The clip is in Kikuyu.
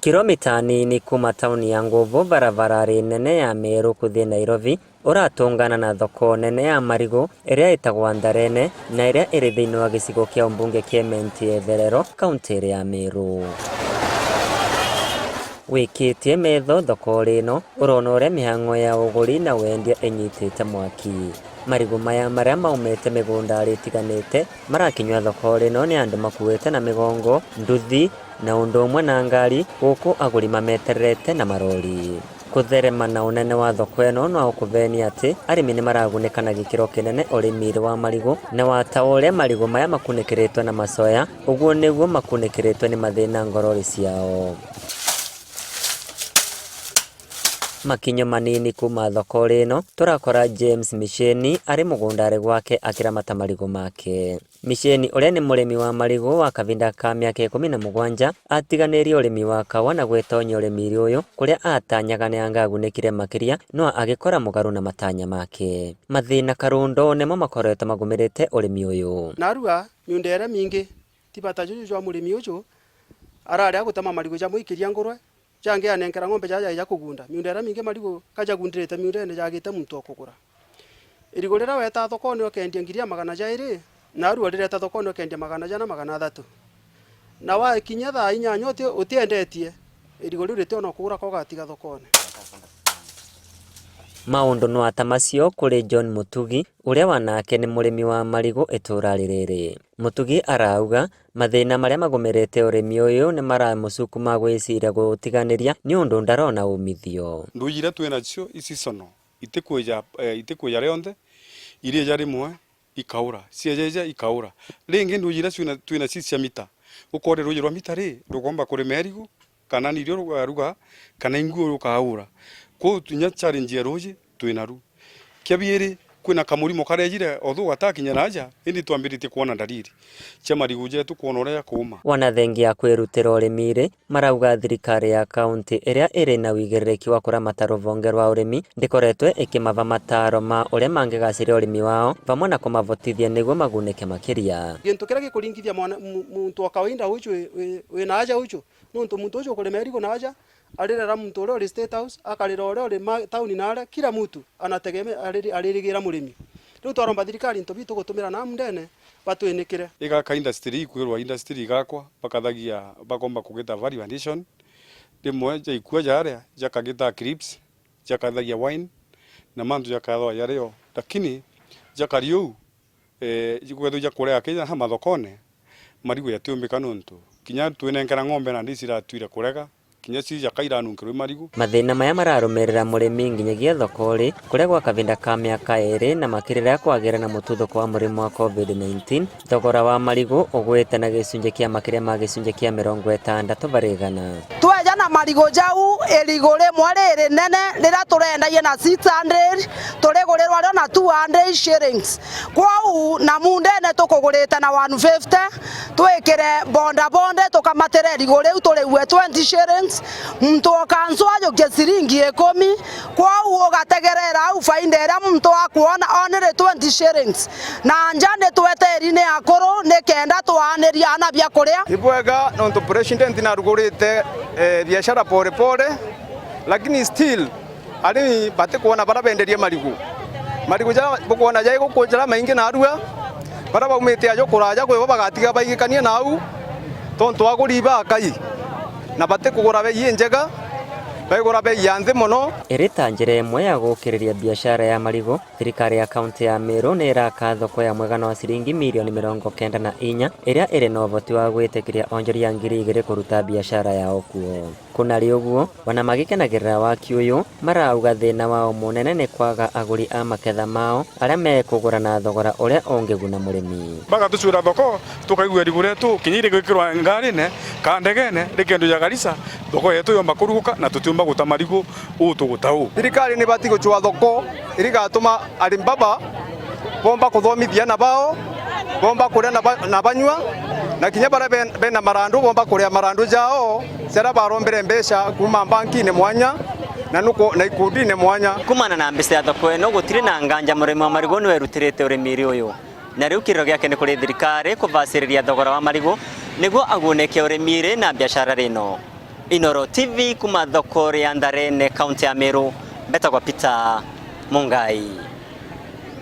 Kilomita nini kuma tauni ya Nguvu barabara nene ya Meru kuthii Nairobi uratungana na thoko nene ya marigu iria itagwa Ndarene na iria iri thiini wa gicigo kia umbunge kia Imenti ya Itherero kaunti ya Meru. Wikitie metho thoko ino urona uria mihango ya uguri na wendia inyitite mwaki. Marigu maya maria maumite migunda itiganite marakinywa thoko ino ni andu makuite na migongo, nduthi na undu umwe na ngari guku aguri mametererete na marori. Kutherema na unene wa thoko ino no ukuvenia ati arimi ni maragunika na gikiro kinene urimi-ini wa marigu na wata uria marigu maya makunikiritwe na macoya uguo niguo makunikiritwe ni mathina ngoro-ini ciao. Makinyo manini kuma thoko ino turakora James Micheni ari mugundari gwake akiramata marigu make. Micheni uria ni murimi wa marigu wa kavinda ka miaka 17 atiganirie urimi wa kawa na gwitonya urimi uyu kuria atanyaga ni angagunikire makiria no agikora mugaru na matanya make. Mathina karundo nimo makoretwo magumirite urimi uyu. Narua miunda iria mingi ti bata juju jwa murimi uyu araria gutema marigu jamuikiria ngurwe jangi anengera ng'ombe jaja ja kugunda miunda iria mingi marigu kajagundirite miunda ene jagite muntu okugura irigu rira weta thoko-ini ukendia ngiri ya magana jairi narua rireta thoko-ini ukendia magana jana magana athatu na wakinya thaa inyanya utiendetie irigu riu ritiona kugura kogatiga thoko-ini. Maundu no ata macio kuri John Mutugi uria wanake ni murimi wa marigu itura riri. Mutugi arauga mathina maria magumirite urimi uyu ni maramucukuma gwiciria gutiganiria ni undu ndarona umithio. Nduyi iria twina cio isicono itikwija itikwija rionthe iria rimwe ikaura ciejeja ikaura ringi nduyi iria twina ci cia mita ukore ruyi rwa mita ri rugomba kurima erigu kana ni irio rugaruga kana inguo rukaura kuu tunya challenge ya ruji twinaru kiabiiri kwina kamurimo karejire othu gatakinya naja indi twambiritie kuona dalili cia marigu jetu kuona uria kuma. Wanathengia kwirutira urimi-ri marauga thirikari ya kaunti iria iri na wigiririkia wa kuramata ruvonge rwa urimi ndikoretwe ikimava mataro ma uria mangigaciria urimi wao vamwe na kumavotithia niguo magunike makiria. Gintu kiria gikuringithia mwana muntu wa kawaida uchu wina aja uchu nuntu muntu uchu ukurima erigo na aja arirera muntu uria uri State House akarira uria uri tauni nare kila mutu anategemea aririgira murimi riu twaromba thirikari nto bitu gutumira na mundene batwinikire igaka industry ikwirwa industry igakwa bakathagia bakomba kugita value addition rimwe jaikua jaria jakagita crisps jakathagia wine na mandu jakathwa yario lakini jakariu jigwethu jakurea kinya ha mathokone marigu yatiumbika nuntu kinya twinengera ng'ombe na ndiciratuire kurega kinya cija kairanungirwe marigu. Mathina maya mararumirira murimi nginyagia thoko-ri kuria gwa kavinda ka miaka 2 na makirira kwagira na mututhuko wa murimu wa COVID-19 thogora wa marigu ugwite na gicunji kia makiria ma gicunji kia 60 vari igana. Tweja na marigu jau irigu rimwe riri nene rira turendagia na 600 turigurirwa rio na 200 shillings kwau na mundene tukugurite na 150 twikire bonda bonde tukamatire irigu riu turigue 20 shillings muntu okansu ajukie ciringi 10 kwau ugategerera au faida iria muntu akuona onire 20 shillings na nja ni tweteri ni akuru ni kenda twaniria ana bia kuria ibwega nontu president narugurite biashara pole pole lakini still arimi bate kuona bara benderia marigu marigu ja bukuona jai gukunjara maingi na arua bara baumite ajo kuraja kwibo bagatiga baigikania nau tontu aguri bakai na bate kugura bei njega baigura bei ya nthi muno. Iri ta njira imwe ya gukiriria biashara ya marigu thirikari ya kaunti ya Meru ni iraka thoko ya mwigana wa ciringi milioni 94 iria iri na uvoti wa gwitikiria onjoria 2000 kuruta biashara yao kuo. Kunari uguo wana magikenagirira waki uyu marauga thina wao munene ni kwaga aguri a maketha mao aria mekugura na thogora uria ungiguna murimi. Bagatucura thoko tukaigua irigu rietu kinya rigwikirwa ngarine ka ndegene rikendio ya Garissa thoko yetu yomba kuruguka na tutiumba guta marigu uu tuguta uu. Thirikari ni bati gucua thoko irigatuma arimi baba bomba kuthomithia na bao bomba kuria na banyua na kinya bara bena marandu bomba kuria marandu jao ciara barombere mbeca kuma banki-ini mwanya na nuko na ikundi-ini mwanya. Kumana na mbeca ya thoko ino gutiri na nganja murimi wa marigu ni werutirite urimi uyu na riu kiriro giake ni kuri thirikari kubaciriria thogora wa marigu niguo agunike urimi na biashara rino. Inoro TV kuma thoko ya Ndarene, kaunti ya Meru, mbetagwa Peter Mungai.